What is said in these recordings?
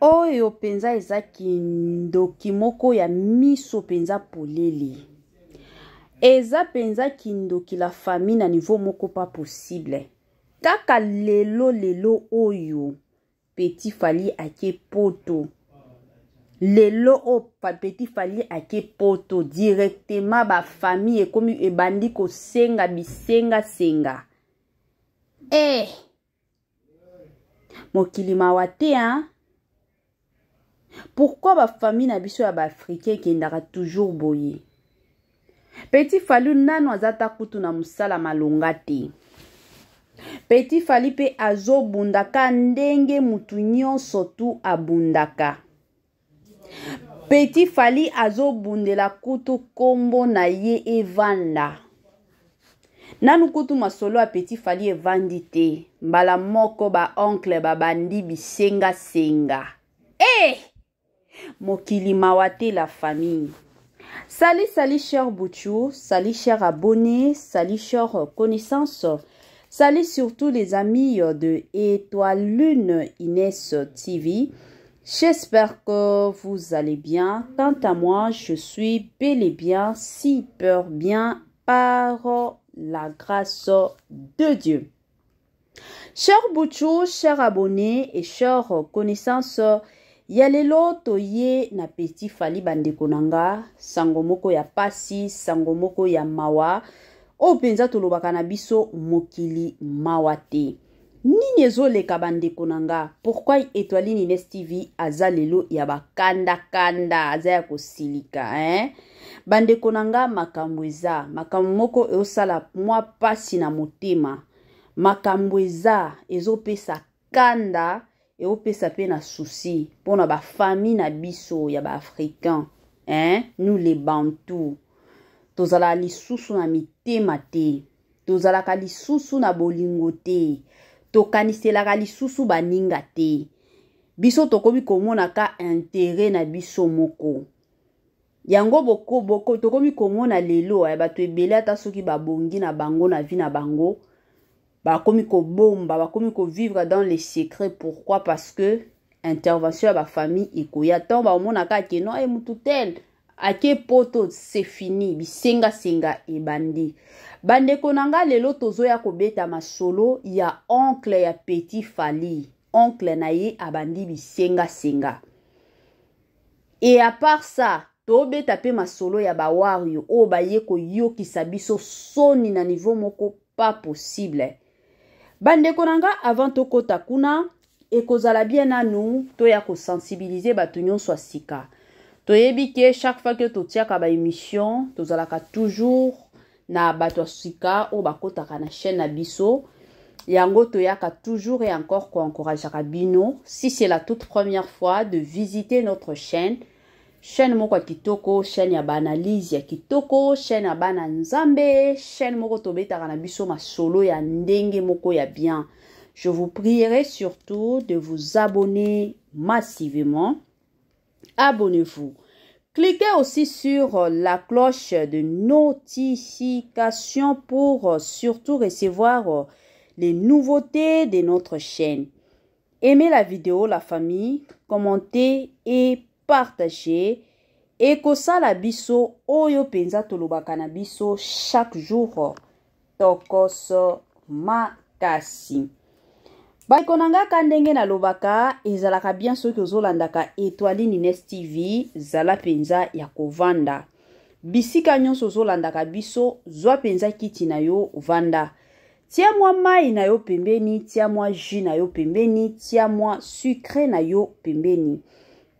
Oyo penza eza kindoki moko ya miso penza polele. Eza penza kindoki la famille na niveau moko pas possible. Kaka lelo lelo oyo petit Fally ake poto. Lelo oyo petit Fally ake poto directement ba famille ekomi ebandi kosenga bisenga senga. Eh! Mokili mawa te hein? Pourquoi ba famille na biso ya ba africain ekendaka toujours boye? Petit Fally nanu aza ta kutu na musala malonga te. Petit Fally pe azobunda ka ndenge mutu nyonso tu abundaka. Petit Fally azobundela kutu kombo na ye evanda. Nanu kutu masolo ya Petit Fally evandi te, mbala moko ba oncle babandi bisenga senga. Eh! Mokili mawa te la famille. Salut, salut cher Bouchou, salut cher abonné, salut cher connaissance, salut surtout les amis de Étoile Lune Inès TV. J'espère que vous allez bien. Quant à moi, je suis bel et bien, super bien par la grâce de Dieu. Cher Bouchou, cher abonné et cher connaissance, ya lelo toye na petit Fally bandeko na nga, sango moko ya pasi, sango moko ya mawa, oyo mpenza tolobaka na biso mokili mawa te. Nini ezoleka bandeko na nga? Pourquoi Etoiline Ines TV aza lelo ya bakanda kanda, aza ya kosilika hein? Bandeko na nga, makambo eza, makambo moko eosala mwa pasi na motema. Makambo eza ezopesa kanda, eopesa pe na souci pona ba famille na biso ya ba africain hein? Nous les Bantous tozala lisusu na mitema te. Tozalaka lisusu na bolingo te. Tokaniselaka lisusu baninga te. Biso tokomi komona ka interet na biso moko. Yango boko, boko, tokomi komona lelo eh, bato ebele ata soki babongi na bango na vie na bango, bakomi kobomba, bakomi kovivre dans les secrets. Pourquoi? Parce que intervention ya ba famille ekoya. Tant baomona kaka ke non, eh, mutu tel ake poto, c'est fini, bisenga senga ebandi. Bandeko na nga, lelo tozoya kobeta masolo ya oncle ya petit Fally. Oncle na ye abandi bisenga senga. Et à part ça, tobeta pe masolo ya ba wario oyo baye koyokisa biso soni na niveau moko pas possible. Bandeko na nga, avant tokota kuna, ekozala bien nanu toya kosensibiliser bato nyonso ya sika. Toyebi ke chaque fois que totiaka ba émission, tozalaka toujours na bato ya sika oyo bakotaka na chaîne na biso. Yango toyaka toujours et encore koencourageaka bino, si c'est la toute première fois de visiter notre chaîne, chaîne moko ya kitoko, chaîne ya ba-analyse ya kitoko, chaîne ya bana nzambe, chaîne moko tobetaka na biso masolo ya ndenge moko ya bien. Je vous prierai surtout de vous abonner massivement. Abonnez-vous. Cliquez aussi sur la cloche de notification pour surtout recevoir les nouveautés de notre chaîne. Aimez la vidéo, la famille, commentez et partagez. Ekosala biso oyo penza tolobaka na biso chaque jour, tokoso makasi. Bandeko na nga, ka ndenge nalobaka, ezalaka bien soki ozolandaka Etoiline Ines TV, zala penza ya kovanda. Bisika nyonso ozolandaka biso, zwa penza kiti na yo, vanda. Tia mwa mai na yo pembeni, tia mwa jus na yo pembeni, tia mwa sucre na yo pembeni.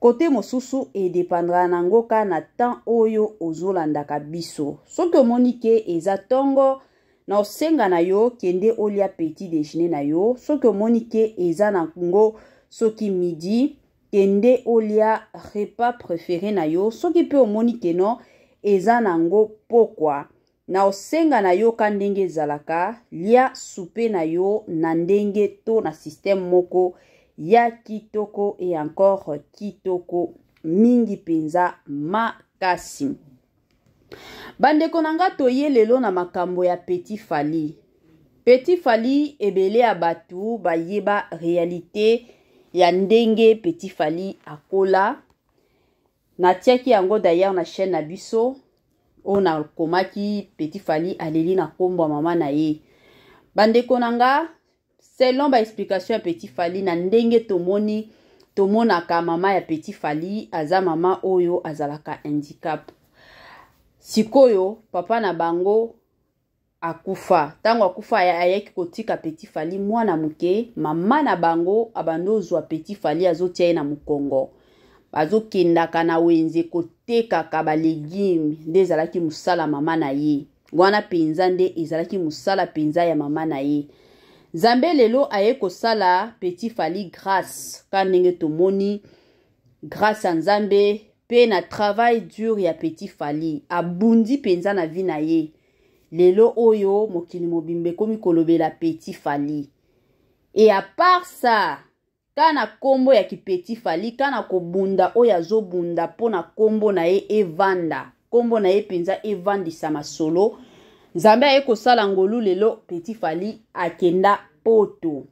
Kote mosusu edépendra nango ka na temps oyo ozolandaka biso. Soki omoni ke eza tongo, na osenga na yo kende olia petit déjeuner na yo. Soki omoni ke eza nango soki midi, kende olia repas préféré na yo. Soki pe omoni ke non, eza nango pokwa, na osenga na yo ka ndenge ezalaka, lia soupe na yo na ndenge to na système moko ya kitoko et encore kitoko mingi penza makasi. Bandeko na nga, toye lelo na makambo ya Petit Fally. Petit Fally, ebele ya bato bayeba réalité ya ndenge Petit Fally akola. Natiaki yango d'ailleurs na chaîne na biso oyo nakomaki Petit Fally aleli na kombo ya mama na ye. Bandeko na nga, selon ba explication ya Petit Fally na ndenge tomoni tomonaka mama ya Petit Fally aza mama oyo azalaka handicap. Sikoyo papa na bango akufa. Ntango akufa ayaki kotika Petit Fally mwana moke, mama na bango abandi ozwa Petit Fally azotia ye na mokongo. Bazokendaka na wenze kotekaka ba legumes, nde ezalaki mosala mama na ye. Wana penza nde ezalaki mosala penza ya mama na ye. Nzambe lelo aye kosala Petit Fally grâce, ka ndenge tomoni grâce ya Nzambe pe na travail dur ya Petit Fally, abundi penza na vie na ye. Lelo oyo mokili mobimba ekomi kolobela Petit Fally. Et à part ça, ka na kombo ya ki Petit Fally, ka na kobunda oyo azobunda po na kombo na ye evanda, kombo na ye penza evandisa masolo. Nzambe aye kosala ngolu lelo Petit Fally akenda poto.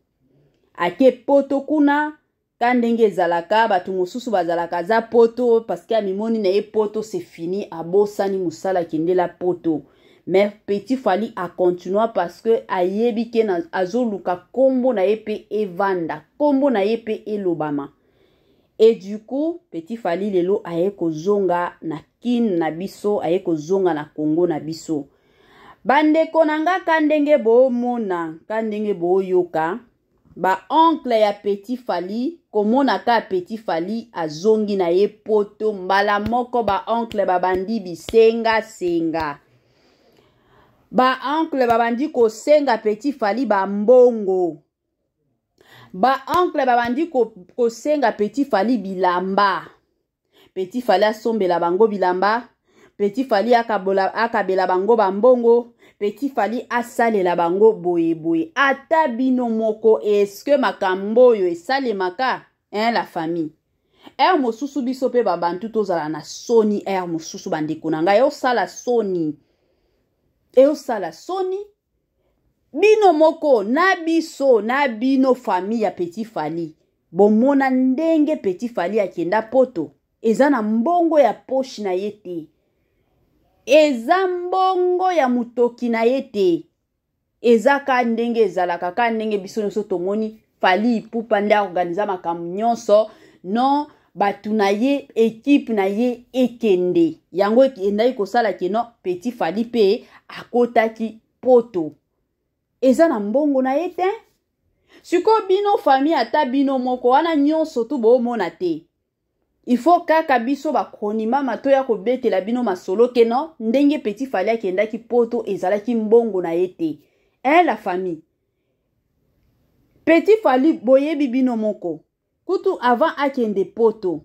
Ake poto kuna ka ndenge ezalaka, bato mosusu bazalaka aza poto parce que amimoni na ye poto c'est fini, abosani mosala akendela poto. Mais Petit Fally a continua parce que ayebi ke na, azoluka kombo na ye pe evanda, kombo na ye pe elobama. Et du coup Petit Fally lelo aye kozonga na Kin na biso, aye kozonga na Congo na biso. Bandeko na nga, ka ndenge bomona, ka ndenge boyoka, ba oncle ya Petit Fally komona ka Petit Fally azongi na ye poto mbala moko, ba oncle babandi bisenga senga, ba oncle babandi kosenga Petit Fally ba mbongo, ba oncle babandi kosenga Petit Fally bilamba. Petit Fally asombela bango bilamba, Petit Fally akabela bango ba mbongo, Petit Fally asalela bango boye boye. Ata bino moko, est-ce que makambo oyo esalemaka, hein, la famille? Heure mosusu biso pe ba bantu tozala na soni, heure mosusu bandeko na ngai, osala soni. Eosala soni. Bino moko na biso na bino famille ya Petit Fally, bomona ndenge Petit Fally akenda poto, eza na mbongo ya poche na ye te, eza mbongo ya mutoki na ye te, eza ka ndenge ezalaka, ka ndenge biso nyonso tomoni Fally Ipupa nde aorganiza makambo nyonso. Non, bato na ye, equipe na ye ekende, yango ekendaki kosala ke non, Petit Fally pe akotaki poto, eza na mbongo na ye te. Sikoyo bino famille, ata bino moko wana nyonso tu bomona te, il faut kaka biso ba chronimama toya kobetela bino masolo ke non, ndenge Petit Fally akendaki poto ezalaki mbongo na ye te. Hein, la famille, Petit Fally boyebi bino moko kutu avant akende poto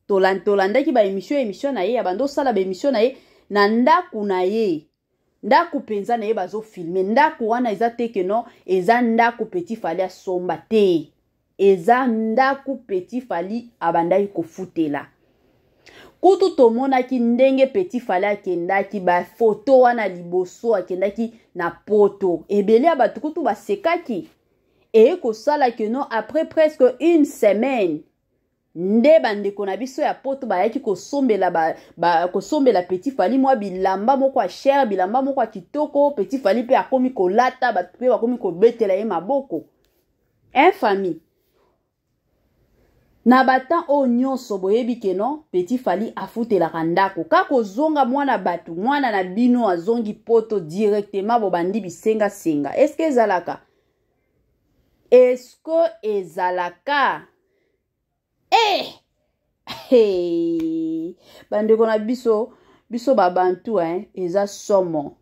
tolandaki ba émission, émission na ye ya bando sala ba émission na ye na ndaku na ye, ndaku penza na ye bazo filmer ndaku wana, eza te ke non eza ndaku Petit Fally asomba te, eza ndaku Petit Fally abandaki kofutela. Kutu tomonaki ndenge Petit Fally akendaki ba photo wana liboso akendaki na poto, ebele ya bato kutu basekaki. Eye kosala ke non, après presque une semaine nde bandeko na biso ya poto bayaki kosombela kosombela Petit Fally mwa bilamba moko ya cher, bilamba moko ya kitoko. Petit Fally mpe akomi kolata, bato mpe bakomi kobetela ye maboko. Hein, famille, na batan oyo nyonso boyebi ke non, Petit Fally afutelaka ndako. Kaka kozonga mwana bato, mwana na bino azongi poto directement bobandi bisenga senga. Est-ce que ezalaka? Est-ce que ezalaka? Eh! Hey! Bandeko na biso, biso babantu, hein, eza somo.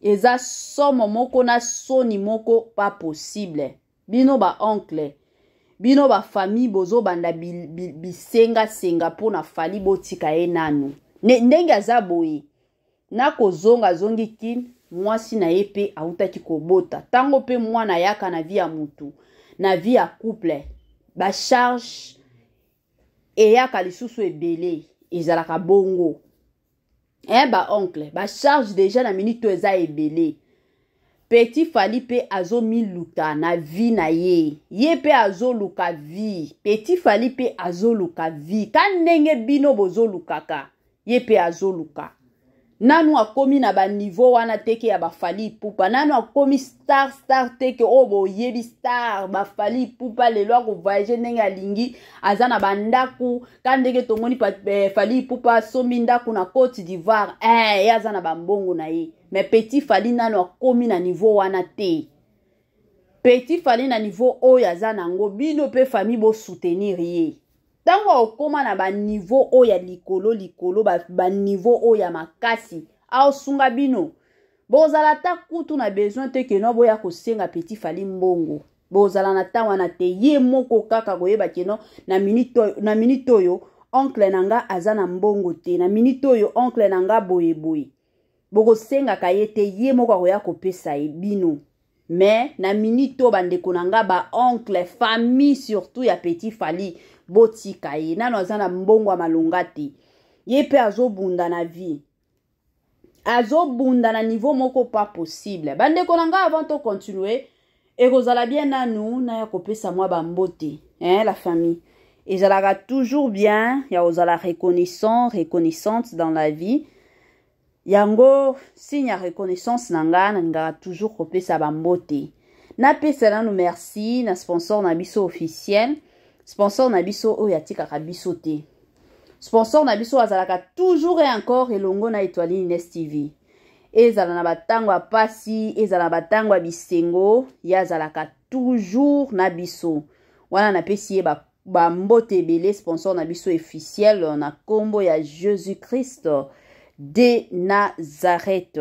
Eza somo moko na soni moko pas possible. Bino ba oncle, bino ba famille bozobanda bisenga senga po na Fally, botika ye nanu. Ndenge aza boye, na kozonga azongi kin, mwasi na ye pe autaki kobota. Tango pe mwana ayaka na vie ya mutu, na vie ya couple, ba charge eyaka lisusu ebele, ezalaka bongo. Hein, ba oncle, ba charge déjà na minute oyo eza ebele. Petit Fally pe azomiluka na vie na ye. Ye pe azoluka vie. Petit Fally pe azoluka vie. Ka ndenge bino bozolukaka, ye pe azoluka. Nanu akomi na ba niveau wana te ke ya ba Fally Ipupa. Nanu akomi star star te ke oyo boyebi star ba Fally Ipupa lelo ako voyager ndenge alingi, aza na ba ndaku ka ndenge tomoni eh, Fally Ipupa asombi ndaku na Cote d'Ivoire, eh, ye aza na ba mbongo na ye. Mais Petit Fally nanu akomi na niveau wana te. Petit Fally na niveau oyo aza nango, bino pe famille bo soutenir ye. Tango akokoma na ba niveau oyo ya likolo likolo, ba, ba niveau oyo ya makasi, aosunga bino. Bozala ata kutu na besoin te que no boya kosenga Petit Fally mbongo. Bozala na temps wana te, ye moko kaka koyeba que no na minute oyo, na minute oyo oncle na nga aza na mbongo te, na minute oyo oncle na nga boye boye. Bokosengaka ye te, ye moko akoya kopesa ye bino. Mais na minute oyo bandeko na nga ba oncle, famille surtout ya Petit Fally, botika ye nano aza na mbongo ya malonga te. Ye pe azobunda na vie, azobunda na niveau moko pas possible. Bandeko na nga, avant to continuer, ekozala bien nanu naya kopesa mwa bambote, hein, la famille. Ezalaka toujours bien ya kozala reconnaissant, reconnaissante dans la vie. Yango signe ya reconnaissance na nga, nalingaka toujours kopesa bambote. Napesa nanu merci na sponsor na biso officiel, sponsor na biso oyo atikaka biso te, sponsor na biso azalaka toujours et encore elongo na Etoile Ines TV. Ezala na batango ya pasi, ezala na batango ya bisengo, ye azalaka toujours na biso. Wana napesi ye bambote ebele, sponsor na biso officiel na kombo ya Jésus-Christ de Nazareth.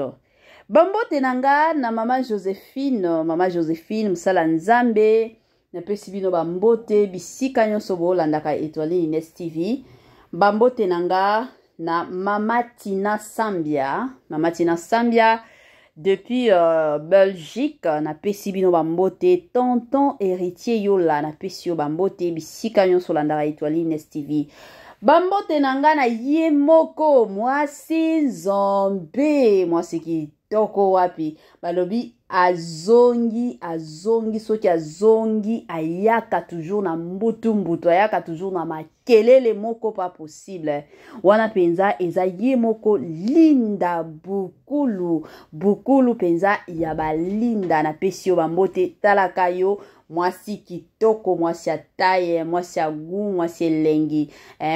Bambote na nga na mama Josephine, mama Josephine mosala Nzambe, napesi bino bambote bisika nyonso bolandaka Etoile Ines TV. Bambote na nga na mama Tina Sambia, mama Tina Sambia depuis Belgique, napesi bino bambote. Tonton Héritier Yola, napesi yo bambote bisika nyonso olandaka Etoile Ines TV. Bambote na nga na ye moko mwasi Nzambe, mwasi kitoko wapi balobi azongi, azongi soki azongi ayaka toujours na mbutu mbutu, ayaka toujours na makelele moko pas possible. Wana penza eza ye moko Linda Bukulu, Bukulu penza ya balinda, napesi yo bambote. Talaka yo mwasi kitoko, mwasi ya taille, mwasi ya goût, mwasi elengi,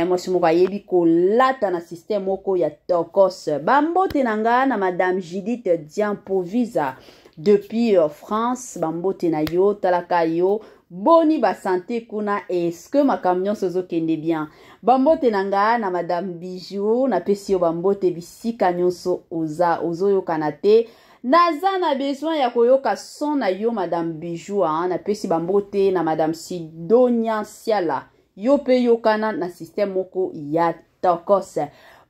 mwasi moko ayebi kolata na système moko ya tokos. Bambote na nga na madame Judith Diampovisa depuis France, bambote na yo, talaka yo boni ba santé kuna, est-ce que makambo nyonso ezokende bien? Bambote na nga na madame Bijou, napesi yo bambote bisika nyonso oza, ozoyokana te, naza na besoin ya koyoka son na yo madame Bijou, hein? Napesi bambote na madame Sidonia Siala, yo pe yokana na système moko ya tokos.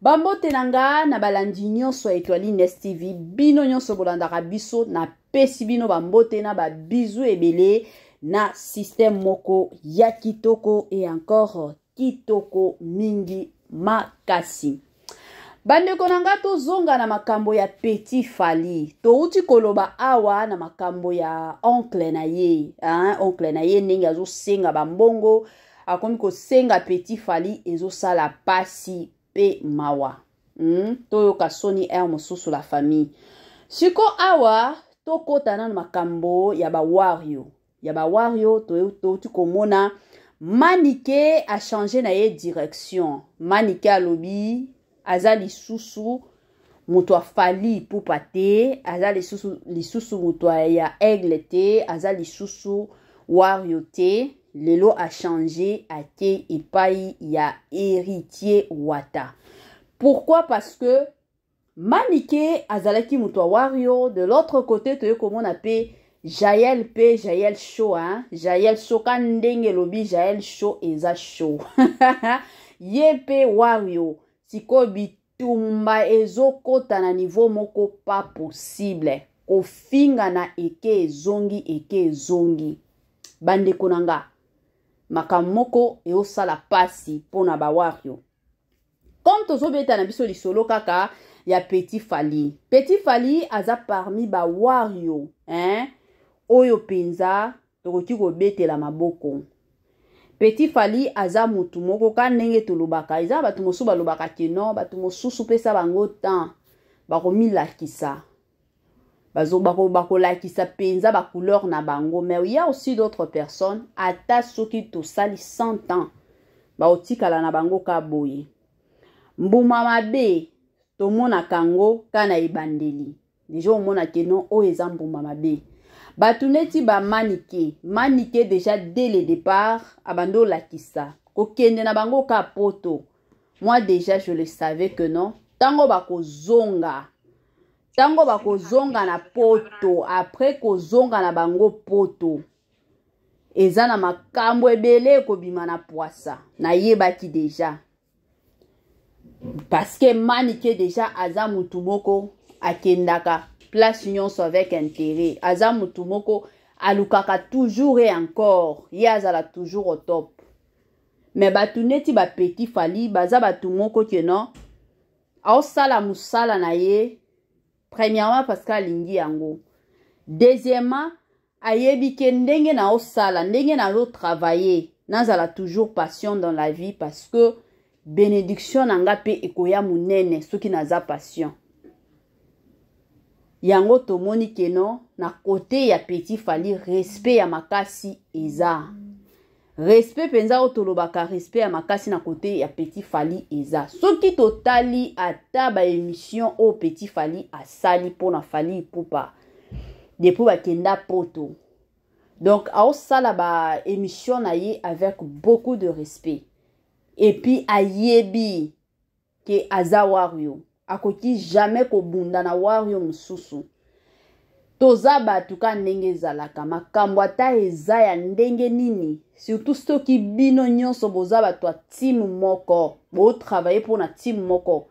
Bambote na nga na balandi nyonso ya Etoile Ines TV, bino nyonso bolandaka biso, napesi bino bambote na ba bisous ebele na système moko ya kitoko et encore kitoko mingi makasi. Bandeko na nga, tozonga na makambo ya Petit Fally. Touti koloba awa na makambo ya oncle na ye, hein, oncle na ye ndenge azosenga bambongo, akomi kosenga Petit Fally, ezosala pasi pe mawa. Toyoka soni air mosusu la famille. Siko awa tokota nanu makambo ya ba Wario. Ya ba Wario, touti komona Manike a changé na ye direction. Manike alobi aza lisusu moto afali Ipupa te, aza lisusu moto ya Aigle te, aza lisusu Wario te. Lelo a changé ake epai ya Héritier Wata. Pourquoi? Parce que Manike azalaki moto ya Wario. De l'autre côté toye komona pe Jael, pe Jael show, hein? Jael show ka ndenge lobi Jael show eza show. Ye pe Wario sikoyo bitumba ezokota na niveau moko pas possible. Kofinga na eke ezongi, eke ezongi. Bandeko na nga, makambo moko eosala pasi pona ba Wario. Comme tozobeta na biso lisolo kaka ya Petit Fally. Petit Fally aza parmi ba Wario. hein? Oyo mpenza tokoki kobetela maboko. Petit Fally aza mutu moko ka ndenge tolobaka, eza bato mosusu balobaka ke non, bato mosusu pesa bango temps bakomilakisa, bakolakisa mpenza ba couleur na bango. Mais il y a aussi d'autres personnes, ata soki tosali 100 ans bakotikala na bango ka boye. Mbuma mabe tomonaka yango ka na ebandeli. Deja omona ke non, oyo eza mbuma mabe. Bato neti ba Manike, Manike deja dès le départ abandi olakisa kokende na bango ka poto. Moi déjà je le savais que non, tango bakozonga, tango bakozonga na poto, après kozonga na bango poto, eza na makambo ebele ekobima na pwasa. Nayebaki deja. Parce que Manike déjà aza mutu moko akendaka place nyonso avec intérêt. Aza mutu moko alukaka toujours et encore, ye azala toujours au top. Mais batu neti ba Petit Fally baza batu moko ke non, aosala musala na ye premièrement parce que alingi yango. Deuxièmement, ayebi ke ndenge na osala, ndenge na zo travailler, nazala toujours patient dans la vie parce que bénédiction na nga pe ekoya munene soki naza patient. Yango tomoni ke non, na côté ya Petit Fally respect ya makasi eza. Respect penza oyo tolobaka, respect ya makasi na côté ya Petit Fally eza. Soki totali ata ba émission oyo Petit Fally asali pona Fally Ipupa depuis bakenda poto, donc aosala ba émission na ye avec beaucoup de respect. Et puis ayebi ke aza wario, akoki jamais kobunda na wario mosusu. Toza bato ka ndenge ezalaka, makambo ata eza ya ndenge nini, surtout soki bino nyonso boza bato ya team moko, botravailler mpona team moko,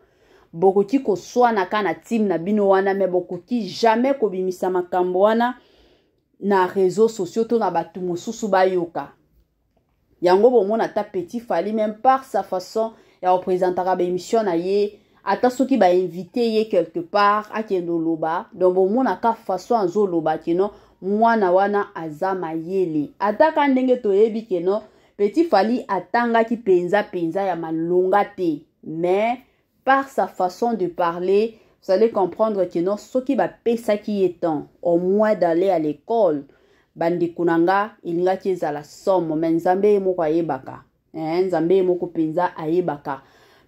bokoki koswana ka na team na bino wana, mais bokoki jamais kobimisa makambo wana na réseaux sociaux to na bato mosusu bayoka. Yango bomona ata Petit Fally, même par sa façon ya représentaka ba émission na ye, ata soki ba invité ye quelque part akende oloba, donc bomona ka façon azoloba ke non, mwana wana aza mayele. Ata ka ndenge toyebi ke non, Petit Fally atangaki penza penza ya malonga te, mais par sa façon de parler, vous allez comprendre que non, soki ba pesaki ye temps au moins d'aller à l'école, bandeko na nga elingaki ezala somo, mais Nzambe ye moko ayebaka. Nzambe ye moko penza ayebaka.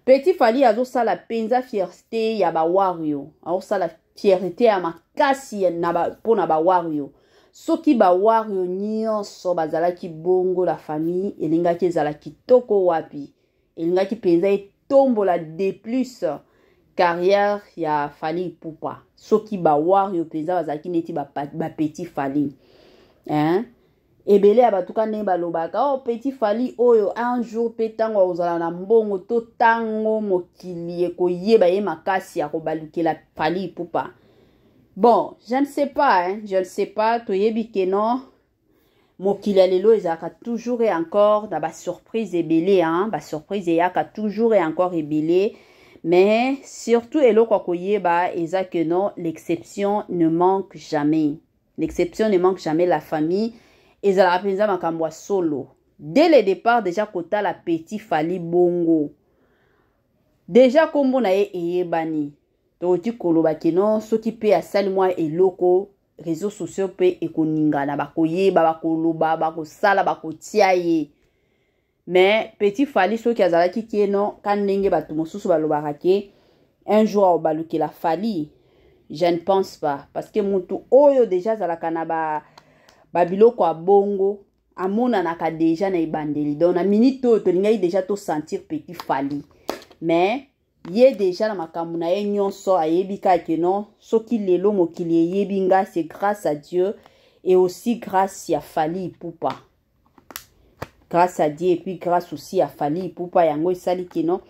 Petit Fally azosala penza fierté ya ba wario, azosala fierté ya makasi na ba, pona ba wario. Soki ba wario nyonso bazalaki bongo, la famille elingaki ezala kitoko wapi, elingaki penza etombola de plus carrière ya Fally Ipupa. Soki ba wario penza bazalaki neti ba Petit Fally, hein? Ebele ya bato ka ndenge balobaka, oh, Petit Fally oyo un jour pe tango akozala na mbongo to tango mokili ekoyeba ye makasi akobalukela Fally Ipupa. Bon, je ne sais pas, hein, je ne sais pas, toyebi ke non, mokili ya lelo ezalaka toujours et encore na ba surprise ebele, hein, ba surprise eyaka toujours et encore ebele, mais surtout eloko ya koyeba eza ke non, l'exception ne manque jamais. L'exception ne manque jamais, la famille ezalaka mpenza makambo ya solo. Dès le départ déjà kotala Petit Fally bongo, déjà kombo na ye eyebani, tokoki koloba ke non, soki pe asali mwa eloko, réseaux sociaux pe ekoningana, bakoyeba, bakoloba, bakosala, bakotia ye. Mais Petit Fally soki azalaki ke non, ka ndenge bato mosusu balobaka ke un jour akobalukela Fally, je ne pense pas, parce que mutu oyo déjà azalaka na ba biloko ya bongo amonanaka déjà na ebandeli. Donc na minute oyo tolingaki déjà to sentir Petit Fally, mais ye déjà na makambo na ye nyonso ayebi kaka ke non, soki lelo mokili eyebi nga, c'est grâce à Dieu et aussi grâce ya Fally Ipupa. Grâce à Dieu et puis grâce aussi à Fally Ipupa, yango esali ke non,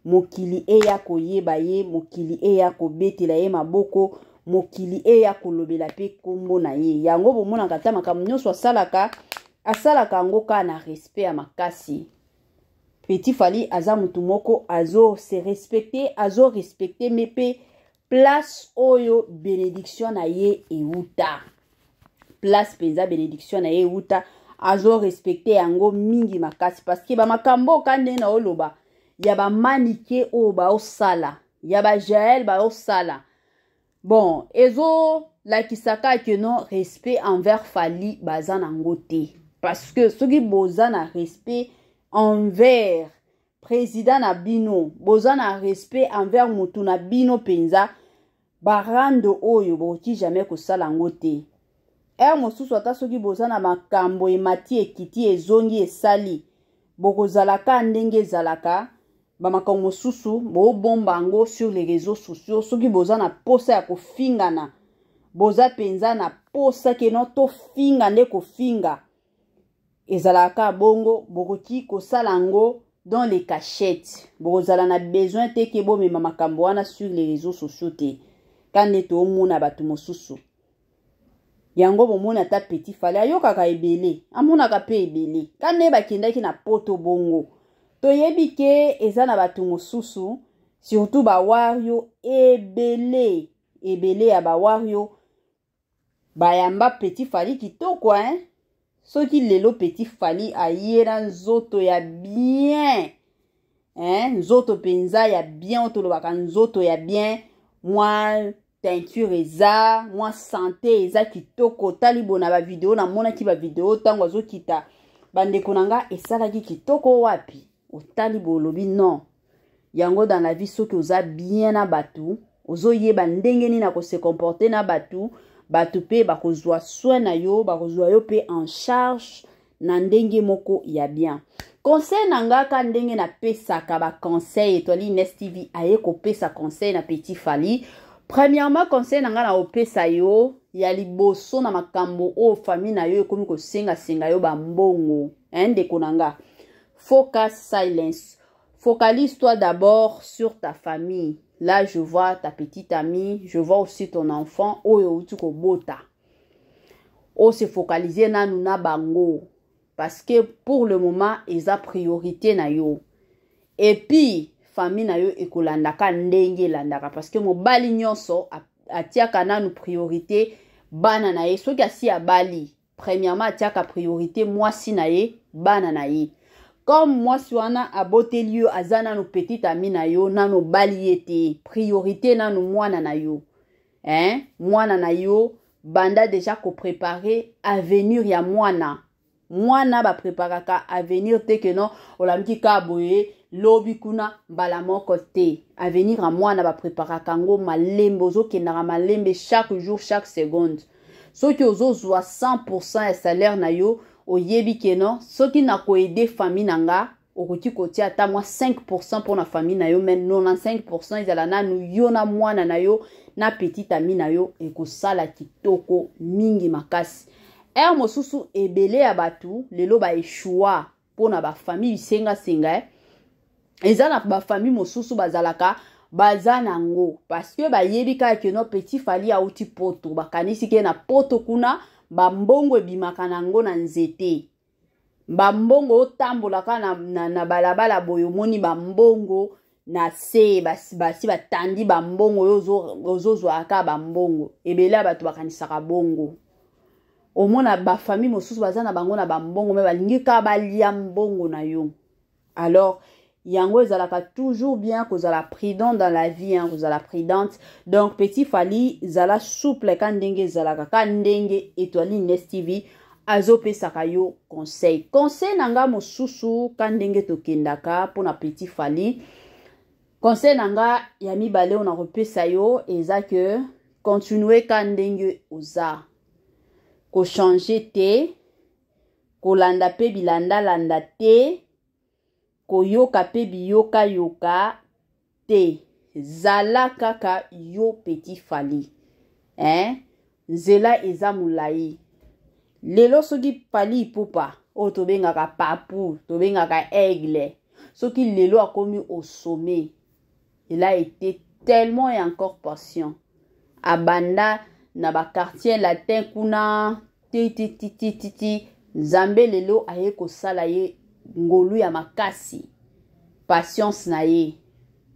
mokili eya koyeba ye, mokili eya kobetela ye maboko, mokili eya kolobela pe kombo na ye. Yango bomonaka ata makambo nyonso asalaka, asalaka yango kaka na respect ya makasi. Petit Fally aza mutu moko azo se respecter, azo respecter mais pe place oyo bénédiction na ye euta. Place mpenza benediction na ye euta, azorespecte yango mingi makasi, parce que bamakambo oyo ka ndenge na oloba ya bamanike oyo baosala, ya bajael baosala, bon, ezolakisa kaka ke non, respect envers Fally baza nango te. Parce que soki boza na respect envers président na bino, boza na respect envers motu na bino mpenza, barando oyo bokoki jamais kosala yango te. Heure mosusu, ata soki boza na makambo, emati, ekiti, ezongi, esali, bokozala ka ndenge ezalaka. Bamakambo mosusu bobomba yango sur les réseaux sociaux. Soki boza na posa ya kofingana, boza mpenza na posa ke non, tofinga nde kofinga, ezalaka kaka bongo. Bokoki kosala yango dans les cachettes. Bokozala na besoin te ke bomema makambo wana sur les réseaux sociaux te. Ka nde toomona bato mosusu yango, bomoni ata Petit Fally ayokaka ebele, amonaka mpe ebele. Ka nde bakendaki na Poto bongo, toyebi ke eza na bato mosusu, surtout bawario ebele ebele ya bawario bayamba Petit Fally kitoko, hein? Soki lelo Petit Fally aye na nzoto ya bien, hein? Nzoto mpenza ya bien, oyo tolobaka nzoto ya bien, mwa teinture eza, mwa santé eza kitoko. Tali bona bavideo, namonaki bavideo ntango azokita, bandeko na nga, esalaki kitoko. Wapi otali bolobi non, yango dans la vie, soki oza bien na bato, ozoyeba ndenge nini akose comporter na bato, bato mpe bakozwa soin na yo, bakozwa yo mpe en charge na ndenge moko ya bien. Conseil na nga, ka ndenge napesaka baconseil, Etoile Ines TV aye kopesa conseil na Petit Fally. Premièrement, conseil na nga na kopesa yo ya liboso, na makambo oyo famille na yo ekomi kosengasenga yo bambongo, ndeko na nga, focus, silence, focalise-toi d'abord sur ta famille. Là, je vois ta petite amie, je vois aussi ton enfant oyo outi kobota. Ose focaliser nanu na bango, parce que pour le moment eza priorité na yo. Et puis famille na yo ekolandaka ndenge elandaka, parce que mobali nyonso atiaka nanu priorité bana na ye. Soki asi abali, premièrement atiaka priorité mwasi na ye, bana na ye. Comme mwasi wana aboteli yo, aza nanu petite amie na yo, nanu obali ye te, priorité nanu mwana na yo, hein? Mwana na yo, banda déjà koprépare avenir ya mwana. Mwana bapreparaka avenir te ke non, olamiki kaka boye, lobi kuna mbala moko te. Avenir ya mwana bapreparaka yango malembe, ozokendaka malembe, chaque jour, chaque seconde. Soki ozozwa 100 ya salaire na yo, oyebi ke non, soki nakoaider famille na nga, okoki kotia ata mwa 5 mpona famille na yo, mais 95 ezala nanu yo na mwana na yo na petite amie na yo. Ekosala kitoko mingi makasi. Heure mosusu ebele ya bato lelo baéchouer mpona bafamille bisengasenga, eh? Eza na bafamille mosusu bazalaka baza nango, parce que bayebi kaka ke non, Petit Fally auti Poto, bakanisi ke na Poto kuna bambongo ebimaka nango na nzete, bambongo otambolaka na balabala boye, omoni bambongo na se, basi batandi bambongo, oyo ozozwaka bambongo ebele. Ya bato bakanisaka bongo. Omona bafamille mosusu baza na bango na bambongo, mais balingi kaka balia mbongo na yo. Alors yango ezalaka toujours bien kozala prudent dans la vie, hein, kozala prudente. Donc Petit Fally, zala souple, ka ndenge ezalaka, ka ndenge Etoile Ines TV azopesaka yo conseil. Conseil na nga mosusu, ka ndenge tokendaka mpona Petit Fally, conseil na nga ya mibale oyo nakopesa yo eza ke continue ka ndenge oza, kochanger te, kolanda mpe bilandalanda te, koyoka mpe biyokayoka te. Zala kaka yo Petit Fally, hein? Nzela eza molai. Lelo soki Fally Ipupa oyo tobengaka Papu, tobengaka Aigle, soki lelo akomi au sommet, il a été tellement et encore patient. Abanda na baquartier latin kuna ti ti ti ti ti ti, Nzambe lelo aye kosala ye ngolu ya makasi. Patience na ye,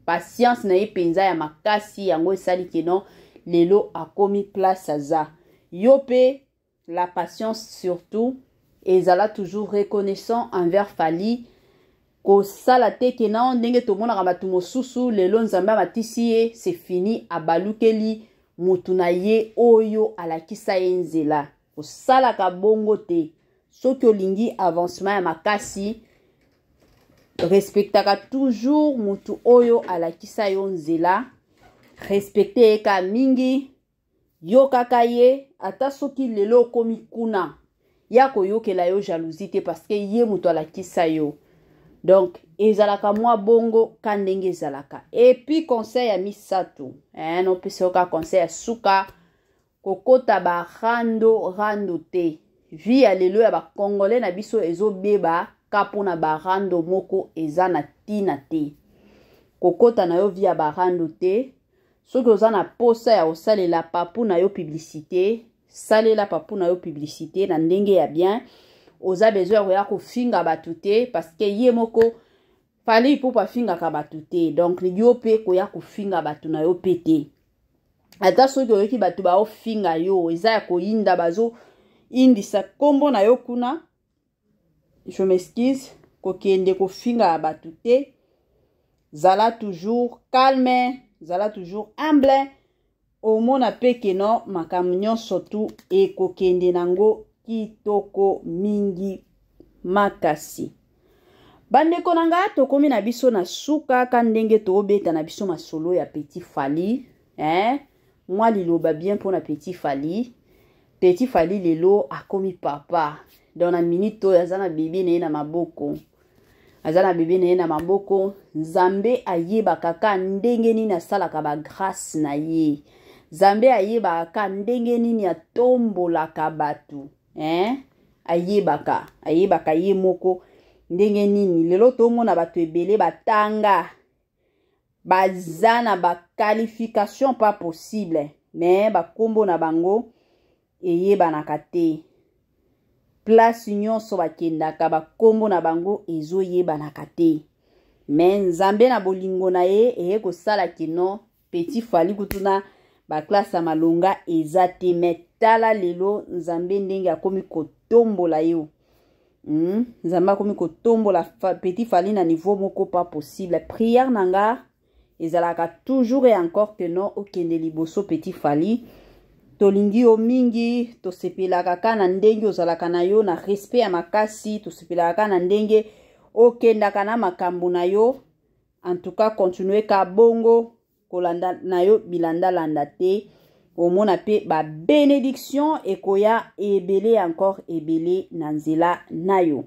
patience na ye mpenza ya makasi, yango esali ke non, lelo akomi place aza. Yo mpe. La patience surtout, ezala toujours reconnaissant envers Fally. Kosala te ke nao ndenge tomonaka bato mosusu, lelo Nzambe amatisi ye, c'est fini, abalukeli motu na ye oyo alakisa ye nzela. Kosalaka bongo te. Soki olingi avancement ya makasi, respectaka toujours motu oyo alakisa yo nzela, respecte ye ka mingi, yokaka ye, ata soki lelo okomi kuna, ya koyokela yo jalousie te, parce que ye moto alakisa yo. Donc ezalaka mwa bongo ka ndenge ezalaka. Et puis conseil ya misato, nopesa yo ka conseil ya suka: kokota barando rando te. Vie ya lelo ya bacongolais na biso ezobeba ka mpona barando moko eza na ntina te. Kokota na yo vie ya barando te. Soki oza na posa ya kosalela papu na yo publicité, salela papu na yo publicité na ndenge ya bien. Oza besoin ya koya kofinga bato te, parce que ye moko Fally Ipupa afingaka bato te. Donc yo mpe koya kofinga bato na yo mpe te. Ata soki oyoki bato baofinga yo, eza ya koyinda, bazoyindisa nkombo na yo kuna, je m'excuse, kokende kofinga ya bato te. Zala toujours calme, zala toujours humble, omona mpe keno makambo nyonso tu ekokende nango kitoko mingi makasi. Bandeko na nga, tokomi na biso na suka ka ndenge toobeta na biso masolo ya Petit Fally, eh? Mwa liloba bien mpona Petit Fally. Petit Fally lelo akomi papa. Donc na minute oyo aza na bebe na ye na maboko, aza na bebe na ye na maboko. Nzambe ayebaka ka ndenge nini asalaka bagrâce na ye. Nzambe ayebaka ka ndenge nini atombolaka bato, eh? Ayebaka ye moko ndenge nini. Lelo tomona bato ebele batanga, baza na baqualification pas possible, mais bakombo na bango eyebanaka te. Place nyonso bakendaka, bakombo na bango ezoyebanaka te. Mais Nzambe na bolingo na ye eye kosala kino Petit Fally kutu na baclasse ya malonga eza te, mais tala lelo Nzambe ndenge akomi kotombola yo. Nzambe akomi kotombola Petit Fally na niveau moko pas possible. Prière na nga ezalaka toujours et encore que non, okende liboso, Petit Fally. Tolingi yo mingi, tosepelaka kaka na ndenge ozalaka na yo na respect ya makasi, tosepelaka kaka na ndenge okendaka na makambo na yo. En tout cas, continue ka bongo, kolanda na yo bilandalanda te, omona mpe babénédiction ekoya ebele, encore ebele na nzela na yo.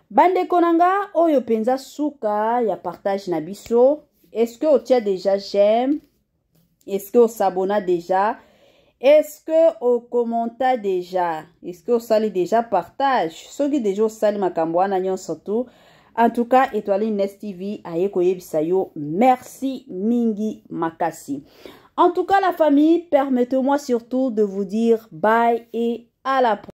Bandeko na nga, oyo mpenza suka ya partage na biso. Est-ce que otia déjà j'aime? Est-ce que osabona déjà? Est-ce que okomenta déjà? Est-ce que osali déjà partage? Soki déjà osali makambo wana nyonso tu, en tout cas Étoile Nes TV aye koyebisa yo merci mingi makasi. En tout cas, la famille, permettez-moi surtout de vous dire bye et à la prochaine.